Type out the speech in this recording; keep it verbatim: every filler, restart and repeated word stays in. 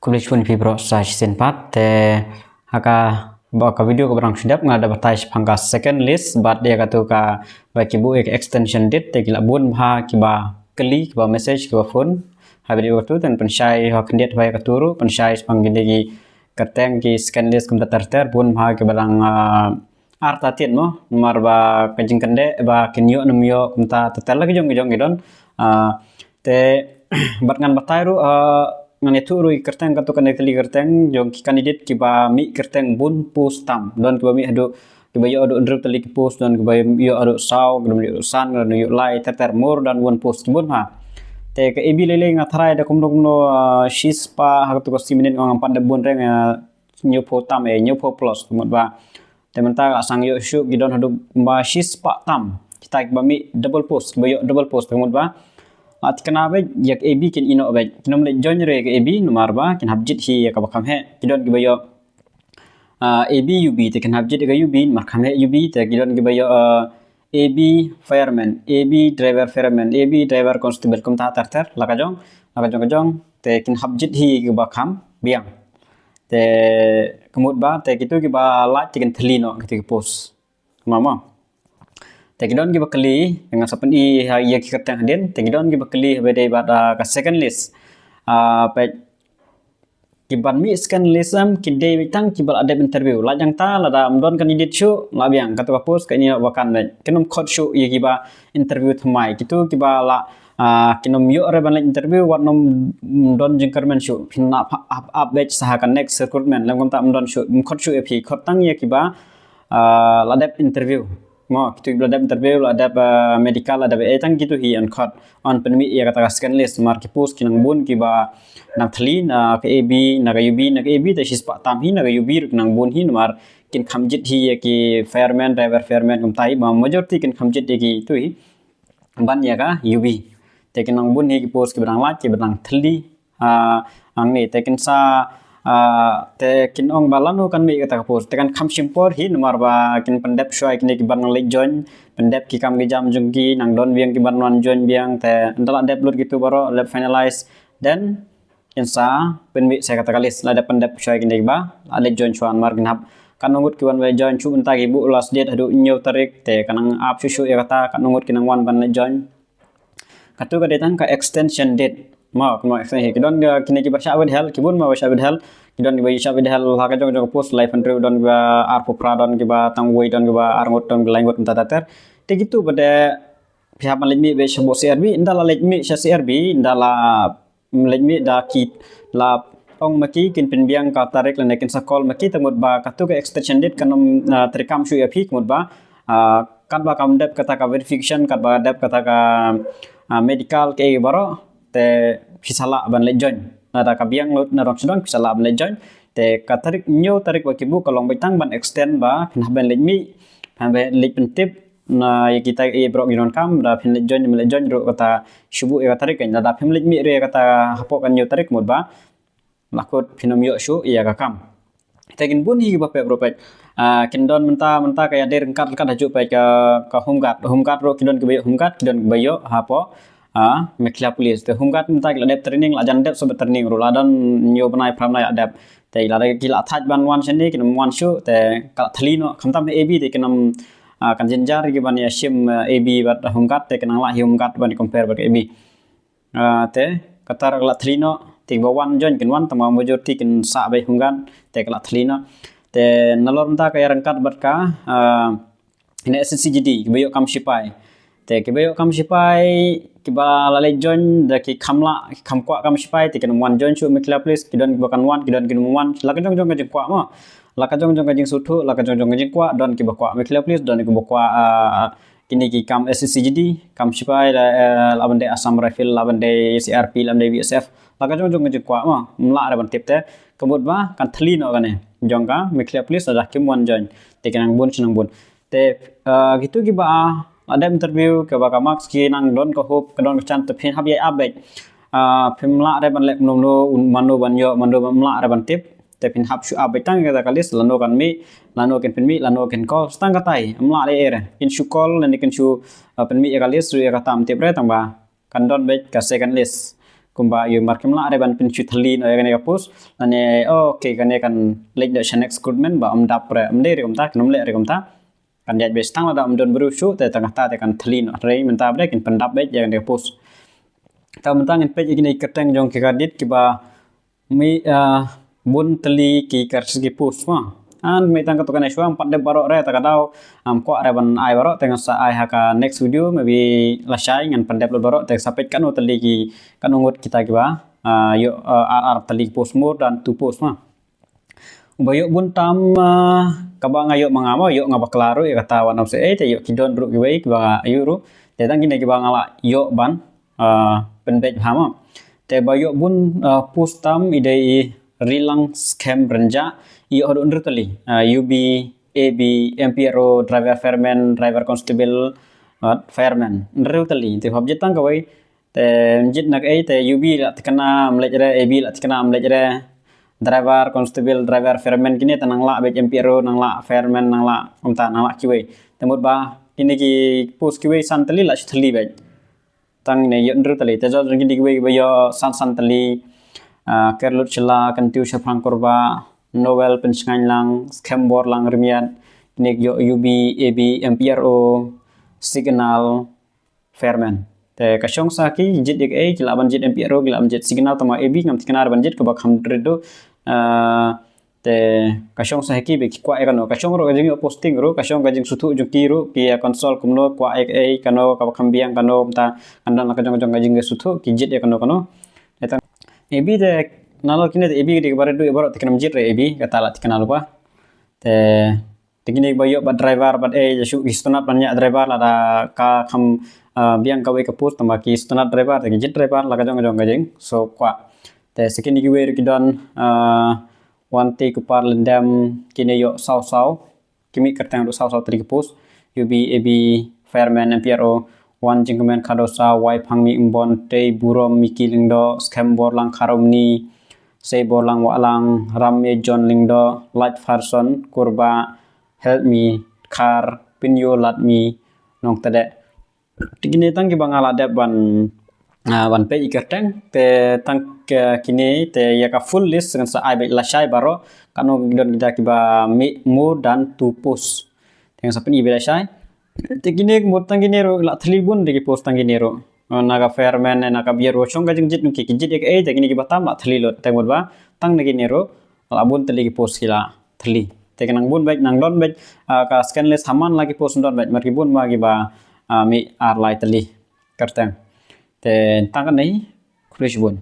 Khublei shibun phi bro sa shisien pat te ha kaba ka video kaba dang shu dep nga da batai shaphang ka second list bad ïa katu kaba ki buh ïa ka extension date te ki la bun bha kiba kylli kiba message kiba phone. Ha video katu te pynshai ha khyndiat bha ïa katu ruh pynshai shaphang kine ki kyrteng ki second list kumta ter ter bun bha kiba dang ah, artatien mo, namar ba ka jingkyndit ba kin ïoh ne ym ïoh kumta ter ter la ki jong ki jong ki don. Ah, te bad ngan batai ruh ah, ngan ïathuh ruh ïa ki kyrteng katu kane tylli ki kyrteng jong ki candidate kiba mih kyrteng bun post tam. Don kiba mih haduh kiba ïoh haduh hynriew tylli ki post, don kiba ïoh haduh saw, kiba ïoh haduh san, kiba ïoh lai ter ter, more than one post bun bha. Te ka A B lei lei nga tharai da kumno kumno ah, shispah ha katu ka shi minit nga ngam pat dep bun reng ah, hynñiewphew tam eh, hynñiewphew plus ka mut ba. Te mynta ka la sdang ïoh shuh ki don haduh ba shispah tam. Kita kiba mih double post, kiba ïoh double post ka mut ba. La thikna beit ïa ka A B kin ïeh noh beit. Kin ym leit join ruh ïa ka A B namar ba kin hap jied hi ïa kaba kham heh. Ki don kiba ïoh ah, A B U B te kin hap jied ïa ka U B namar kham heh U B te ki don kiba ïoh ah, A B fireman, A B driver fireman, A B driver constable kumta ter ter la ka jong, la ka jong ka jong te kin hap jied hi ïa kaba kham biang. Te ka mut ba te kitu kiba lait te kin thylli noh kitu ki post. Mama. Te ki don kiba kylli, ngan sa pyni ha ïa ki kyrteng hadien, te ki don kiba kylli haba dei bad ah, ka second list. Ah, peit kiban mih second list em ki dei beit tang kiba la dep interview. Lait hangta lada ym don candidate shuh la biang katu ka post ka ïeh noh vacant beit. Kin ym khot shuh ïa kiba interview thymmai. Kitu kiba la ah, kin ym ïoh re ban leit interview wat nym don jingkyrmen shuh. Phin ap ap ap beit sa ha ka next recruitment. Lem kumta ym don shuh, ym khot shuh ïa phi, khot tang ïa kiba ah, la dep interview. Mo, kitu kiba la dep interview, la dep ah, medical, la dep eh tang kitu hi yn khot. Yn pynmih ïa kata ka second list namar ki post ki nang bun kiba nang thylli na ka A B, na ka U B, na ka A B te shispah tam hi, na ka U B ruh ki nang bun hi namar kin kham jied hi ïa ki fireman, driver fireman kumta hi ba majority kin kham jied ïa kitu hi. Ban ïa ka U B. Te kin nang bun hi ki post kiba dang lait kiba dang thylli. Ah, hangne te kin sa ah, te kin ong ba lano kan mih kata ka post. Te kan kham shim por hi namar ba kin pyndep shuwa ïa kine kiban nang leit join, pyndep ki kam ki jam jong ki, nang don biang kiban wan join biang te ynda la dep lut kitu baroh, lep finalize. Then kin sa pynmih sa kata ka list, la dep pyndep shuwa ïa kine kiba la leit join shuwa namar kin hap katno ngut ki wan ban leit join shuh, mynta ki buh last date haduh hynñiew tarik te kan nang ap shuh shuh ïa kata katno ngut ki nang wan ban leit join. Katu ka dei tang ka extension date. Mo, kumno extension. Ki don ka, kine kiba shah withheld, ki bun mo ba shah withheld. Ki don kiba shah withheld ha ka jong jong ka post laiphew hynriew, don kiba arphew phra, don kiba tang wei, don kiba arngut, don kiba laingut, mynta ter ter. Te kitu ba dei phi hap ban leit mih beit sha C R B, ynda la leit mih sha C R B, ynda la leit mih da ki la ong ma ki kin pynbiang ka tarik lane kin sa call ma ki, te mut ba katu ka extension date kan ym ah, treikam shuh ïa phi, ka mut ba ah, katba kam dep kata ka verification, katba dep kata ka ah, medical kaei baroh, te phi sa lah ban leit join. Lada ka biang lut na rong sdang phi sa lah ban leit join. Te ka tarik, hynñiew tarik ba ki buh ka long beit tang ban extend ba phin hap ban leit mih, phin hap ban leit pyntip na ïa kita ki baroh ki donkam, da phin leit join, phin leit join ruh kata shu buh ïa ka tarik kan, lada phim leit mih ruh ïa kata hapoh ka hynñiew tarik mut ba la kut phin ym ïoh shuh ïa ka kam. Te kin bun hi kiba pep ruh peit. Ah, kin don mynta, mynta ka ïadei ryngkat ryngkat hajuh peit ka, ka home guard. Home guard ruh ki don kiba ïoh home guard, ki don kiba ïoh hapoh ah, Meghalaya Police. Te home guard mynta ki la dep training, la jan dep shuh beit training ruh, la don hynñiew bnai phra bnai la dep. Te lada ki la thait ban wan shane, kin ym wan shuh, te ka la thylli noh, khamtam A B te kin ym ah, kan jynjar kiban ïa shim ah, A B bad home guard, te kin nang lah hi home guard ban compare bad A B. Ah, te kata ruh ka la thylli noh, te kiba wan join kin wan, tangba majority kin sah beit home guard, te ka la thylli noh. Te nalor mynta ka ïaryngkat bad ka ah, ine S S C G D, kiba ïoh kam shipai. Te kiba ïoh kam shipai, kiba la leit join da ki kham lah, ki kham kwah kam shipai, te kin ym wan join shuh Meghalaya Police, ki don kiba kan wan, ki don kiba ym wan, la ka jong jong ka jingkwah mo. La ka jong jong ka jingsngewthuh, la ka jong jong ka jingkwah, don kiba kwah Meghalaya Police, don kiba kwah ah, kine ki kam S S C G D, kam shipai la, eh, la ban dei Assam Rifle, la ban dei C R P, la ban dei B S F. La ka jong jong ka jingkwah mo, ym lah re ban tip te. Ka mut ba kan thylli noh kane jong ka Meghalaya Police lada kim wan join. Te ki nang bun shi nang bun. Te ah, kitu kiba ah, la dep interview, kiba ka marks ki nang don ka hope, ka don ka chance, te phin hap ïa ap beit. Ah, phim lah re ban leh kumno kumno, mano ban ïoh, mano ban, ym lah re ban tip. Te phin hap shu ap beit tang ïa kata ka list, lano kan mih, lano kin pynmih, lano kin call, tang katai, ym lah re ei re. Kin shu call lane kin shu ah, pynmih ïa ka list ruh ïa kata ym tip re, tangba kan don beit ka second list. Kumba ïoh mar kim lah re ban pynshu thylli noh ïa kane ka post. Lane, oh, okay, kane kan leit noh sha next recruitment ba ym dap re, ym dei re kumta, kan ym leh re kumta. Kan ïaid beit tang lada ym don briew shuh, te tang kata te kan thylli noh. Hynrei mynta ba dei kin pyndap beit ïa kane ka post. Te mynta ngin peit ïa kine ki kyrteng jong ki candidate kiba mih, ah, bun tylli ki kyrteng ki post ma. Ngan mih tang katto katne shuwa, ym pat dep baroh re, te ka daw ym kwah re ban ai baroh, te ngan sa ai ha ka next video, maybe lashai ngan pyndep lut baroh, te sa peit katno tylli ki, katno ngut kita kiba, ah, ïoh, ah, ar ar tylli ki post, more than two post ma. Uba ïoh bun tam, ah, kaba nga ïoh ma nga ma, ïoh nga bakla ruh ïa kata wat ym shu ei, te ïoh ki don ruh kiwei kiba nga ïoh ruh. Te tang kine kiba nga la ïoh ban, ah, pynbeit bha ma. Te ba ïoh bun, ah, post tam i dei i Rilang Skhem Rynjah, ïoh haduh hynriew tylli, ah, U B, A B, M P R O, driver fireman, driver constable, ah, fireman. Hynriew tylli. Te hap jied tang kawei. Te jied na kaei, te U B la thikna ym leit re, A B la thikna ym leit re. Driver constable, driver fireman kine te nang lah beit, M P R O nang lah, fireman nang lah, kumta nang lah kiwei. Te mut ba kine ki post kiwei san tylli la shu thylli beit. Tang ne ïoh hynriew tylli. Te jong kine kiwei ba ïoh san san tylli, ah, Kerlut Shylla, Kyntiew Shaphrang Kurbah, Noel Pynshngaiñ Lang, Skhem Borlang Rmiat, kine ïoh U B, A B, M P R O, Signal, fireman. Te ka shong sa ki jied ïa kaei, ki lah ban jied M P R O, ki lah ban jied Signal, tangba A B ngam thikna re ban jied, kaba kham rit ruh. Ah, te ka shong sa ki ba ki kwah ïa kano. Ka shong ruh ka jingïoh posting ruh, ka shong ka jingsngewthuh jong ki ruh, ki ïa consult kumno, kwah ïa kaei, kano kaba kham biang, kano mynta kan don la ka jong ka jong ka jingsngewthuh, ki jied ïa kano kano. Te tang A B te nalor kine te A B ka dei kaba rit ruh ïa baroh, te kim jied re A B, kata la thikna lypa. Te Te kine ba ïoh bad driver bad ei, shu ki sngewtynnat ban ñiah driver lada ka kham, ah, biang kawei ka post, tangba ki sngewtynnat driver, te ki jied driver la ka jong ka jong ka jing. So kwah. Te sa kine kiwei ruh ki don, ah, Wantikupar Lyndem, kine ïoh saw saw. Ki mih kyrteng ruh saw saw tylli ki post. U B, A B, fireman, M P R O, Wanjingkmen Khadosa, Waiphangmi Ymbon, Teiburom Miki Lyngdoh, Skhem Borlang Kharomni, Seiborlang Wahlang, Ramme John Lyngdoh, Lightfarson Kurbah, Helpmi Khar, Pynïoh Ladmi Nongtdeh. Te kine tang kiba nga la dep ban, ah, ban peit ïa ki kyrteng, te tang ki, kine te ïa ka full list ngan sa ai beit lashai baroh, katno ki don kita kiba mih more than two post. Te ngan sa pyni beit lashai. Te kine mut tang kine ruh la thylli bun de ki post tang kine ruh. Na ka fireman, na ka B R O, shong ka jingjied ngi ki, ki jied ïa kaei, te kine kiba tam la thylli lut, te mut ba tang na kine ruh la bun tylli ki post ki la thylli. Te ka nang bun beit, nang don beit, ah, ka second list ha man la ki post don beit, mar ki bun ba kiba, ah, mih ar lai tylli kyrteng. Te tang kane, khublei shibun.